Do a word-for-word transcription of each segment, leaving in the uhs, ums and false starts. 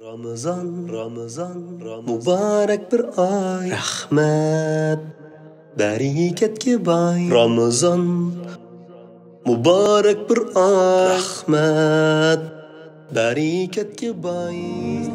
رامىزان، رامىزان، رامىزان، مۇبارەك بىر ئاي. رەھمەت، بەرىكەتكە باي. رامىزان، مۇبارەك بىر ئاي. رەھمەت، بەرىكەتكە باي.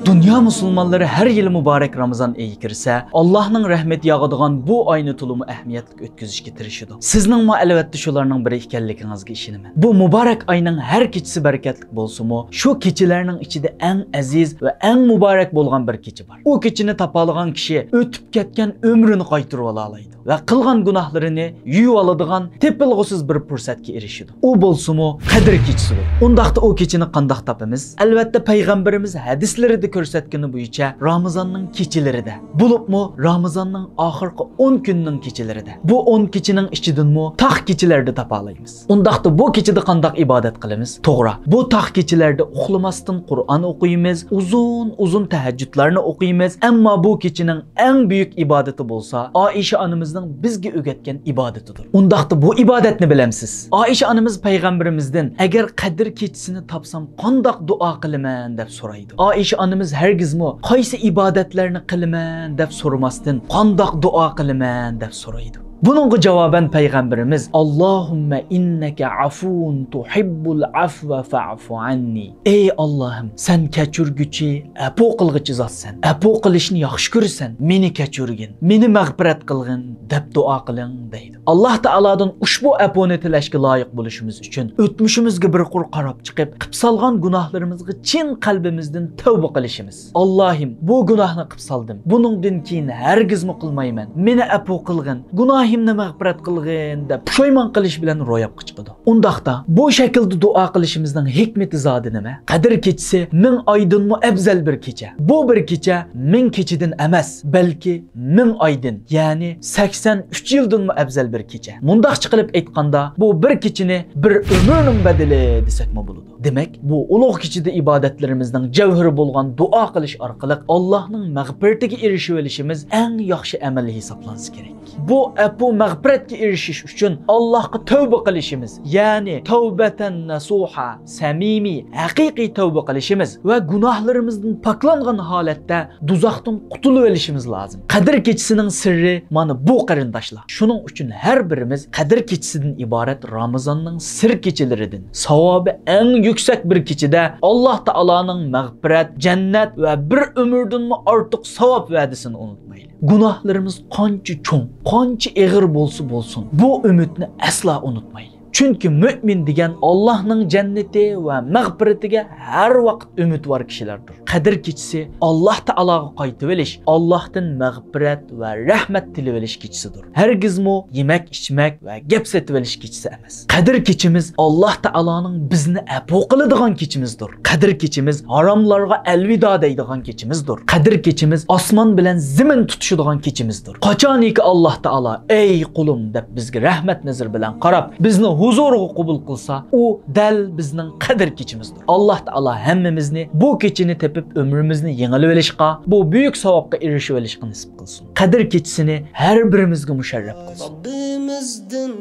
دۇنيا مۇسۇلمانلىرى ھەر يىلى مۇبارەك رامىزان ئېيى كىرسە، ئاللاھنىڭ رەھمىتى ياغىدىغان بۇ ئاينى تولىمۇ ئەھمىيەتلىك ئۆتكۈزۈشكە تىرىشىدۇ. سىزنىڭمۇ ئەلۋەتتە شۇلارنىڭ بىرى ئىكەنلىكىڭىزگە ئىشىنىمەن. بۇ مۇبارەك ئاينىڭ ھەر كېچىسى بەرىكەتلىك بولسىمۇ، شۇ كېچىلەرنىڭ ئىچىدە ئەڭ ئەزىز ۋە ئەڭ مۇبارەك بولغان بىر كېچە بار. ئۇ كېچىنى تاپالىغان كىشى ئۆتۈپ كەتكەن ئۆمرىنى قايتۇرۇۋالالايدۇ ۋە قىلغان گۇناھلىرىنى يۇيۇۋالىدىغان تېپىلغۇسىز بىر پۇرسەتكە ئېرىشىدۇ. ئۇ بولسىمۇ قەدىر كېچىسىدۇر. ئۇنداقتا ئۇ كېچىنى قانداق تاپىمىز؟ ئەلۋەتتە، پەيغەمبىرىمىز ھەدىسلىرىدە كۆرسەتكىنى بويىچە رامىزاننىڭ كېچىلىرىدە، بولۇپمۇ رامىزاننىڭ ئاخىرقى ئون كۈنىنىڭ كېچىلىرىدە، بۇ ئون كېچىنىڭ ئىچىدىنمۇ تاق كېچىلەردە تاپالايمىز. ئۇنداقتا بۇ كېچىدە قانداق ئىبادەت قىلىمىز؟ توغرا، بۇ تاق كېچىلەردە ئۇخلىماستىن قۇرئان ئوقۇيمىز، ئۇزۇن-ئۇزۇن تەھەججۇدلارنى ئوقۇيمىز. ئەمما بۇ كېچىنىڭ ئەڭ بۈيۈك ئىبادىتى بولسا ئائىشە ئانىمىزنىڭ بىزگە ئۆگەتكەن ئىبادىتىدۇر. ئۇنداقتا بۇ ئىبادەتنى بىلەمسىز؟ ئائىشە ئانىمىز پەيغەمبىرىمىزدىن، «ئەگەر قەدىر كېچىسىنى تاپسام قانداق دۇئا قىلىمەن؟» دەپ سورايدۇ. ئائىشە ئانىمىز ھەرگىزمۇ «قايسى ئىبادەتلەرنى قىلىمەن؟» دەپ سورىماستىن، «قانداق دۇئا قىلىمەن؟» دەپ سورايدۇ. بۇنىڭغا جاۋابەن پەيغەمبىرىمىز، «ئاللاھۇممە ئىننەكە ئەفۇۋۇن تۇھىببۇل ئەفۋە فەئفۇ ئەننى.» «ئەي ئاللاھىم، سەن كەچۈرگۈچى، ئەپۇ قىلغۇچى زاتسەن. ئەپۇ قىلىشنى ياخشى كۆرىسەن. مېنى كەچۈرگىن، مېنى مەغپىرەت قىلغىن» دەپ دۇئا قىلىڭ دەيدۇ. ئاللاھ تائالادىن ئۇشبۇ ئەپۇنى تىلەشكە لايىق بولۇشىمىز ئۈچۈن ئۆتمۈشىمىزگە بىر قۇر قاراپ چىقىپ، قىپ سالغان گۇناھلىرىمىزغا چىن قەلبىمىزدىن تەۋبە قىلىشىمىز. «ئاللاھىم، بۇ گۇناھنى قىپ سالدىم. بۇنىڭدىن كېيىن ھەرگىزمۇ قىلمايمەن. مېنى ئەپۇ قىلغىن، گۇناھىمنى مەغپىرەت قىلغىن» دەپ پۇشايمان قىلىش بىلەن روياپقا چىقىدۇ. ئۇنداقتا بۇ شەكىلدە دۇئا قىلىشىمىزنىڭ ھېكمىتى زادى نېمە؟ قەدىر كېچىسى مىڭ ئايدىنمۇ ئەۋزەل بىر كېچە. بۇ بىر كېچە مىڭ كېچىدىن ئەمەس، بەلكى مىڭ ئايدىن، يەنى سەكسەن ئۈچ يىلدىنمۇ ئەۋزەل بىر كېچە. مۇنداقچە قىلىپ ئېيتقاندا، بۇ بىر كېچىنى بىر ئۆمۈرنىڭ بەدىلى دېسەكمۇ بولىدۇ. دېمەك، بۇ ئۇلۇغ كېچىدە ئىبادەتلىرىمىزنىڭ جەۋھىرى بولغان دۇئا قىلىش ئارقىلىق ئاللاھنىڭ مەغپىرىتىگە ئېرىشىۋېلىشىمىز ئەڭ ياخشى ئەمەل ھېسابلانسا كېرەك. بۇ ئەپۇ مەغپىرەتكە ئېرىشىش ئۈچۈن ئاللاھقا تەۋبە قىلىشىمىز، يەنى تەۋبەتەن نەسۇھا، سەمىمىي، ھەقىقىي تەۋبە قىلىشىمىز ۋە گۇناھلىرىمىزدىن پاكلانغان ھالەتتە دوزاختىن قۇتۇلۇۋېلىشىمىز لازىم. قەدىر كېچىسىنىڭ سىرى مانا بۇ، قېرىنداشلار. شۇنىڭ ئۈچۈن ھەر بىرىمىز قەدىر كېچىسىدىن ئىبارەت رامىزاننىڭ سىر كېچىلىرىدىن، ساۋابى ئەڭ يۈكسەك بىر كېچىدە ئاللاھ تائالانىڭ مەغپىرەت، جەننەت ۋە بىر ئۆمۈردىنمۇ ئارتۇق ساۋاب ۋەدىسىنى ئۇنتۇمايلى. گۇناھلىرىمىز قانچە چوڭ، قانچە ئېغىر بولسا بولسۇن، بۇ ئۈمىدنى ئەسلا ئۇنتۇمايلى. چۈنكى مۆمىن دېگەن ئاللاھنىڭ جەننىتى ۋە مەغپىرىتىگە ھەر ۋاقىت ئۈمىدۋار كىشىلەردۇر. قەدىر كېچىسى ئاللاھ تائالاغا قايتىۋېلىش، ئاللاھتىن مەغپىرەت ۋە رەھمەت تىلىۋېلىش كېچىسىدۇر. ھەرگىزمۇ يېمەك، ئىچمەك ۋە گەپ سېتىۋېلىش كېچىسى ئەمەس. قەدىر كېچىمىز ئاللاھ تائالانىڭ بىزنى ئەپۇ قىلىدىغان كېچىمىزدۇر. قەدىر كېچىمىز ھاراملارغا ئەلۋىدا دەيدىغان كېچىمىزدۇر. قەدىر كېچىمىز ئاسمان بىلەن زېمىن تۇتىشىدىغان كېچىمىزدۇر. قاچانكى ئاللاھ تائالا «ئەي قۇلۇم» دەپ بىزگە رەھمەت نەزىرى بىلەن قاراپ، بىزنى ھۇزۇرىغا قوبۇل قىلسا، ئۇ دەل بىزنىڭ قەدىر كېچىمىزدۇر. ئاللاھ تائالا ھەممىمىزنى بۇ كېچىنى تېپىپ ئۆمرىمىزنى يېڭىلىۋېلىشقا، بۇ بۈيۈك ساۋابقا ئېرىشىۋېلىشقا نېسىپ قىلسۇن. قەدىر كېچىسىنى ھەر بىرىمىزگە مۇشەررەپ قىلسۇن. رەببىمىزدىن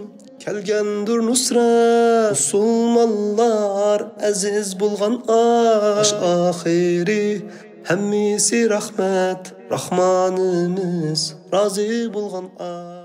كەلگەندۇر نۇسرەت، مۇسۇلمانلار ئەزىز بولغان ئاي. باش ئاخىرى ھەممىسى رەھمەت، راھمانىمىز رازى بولغان ئاي.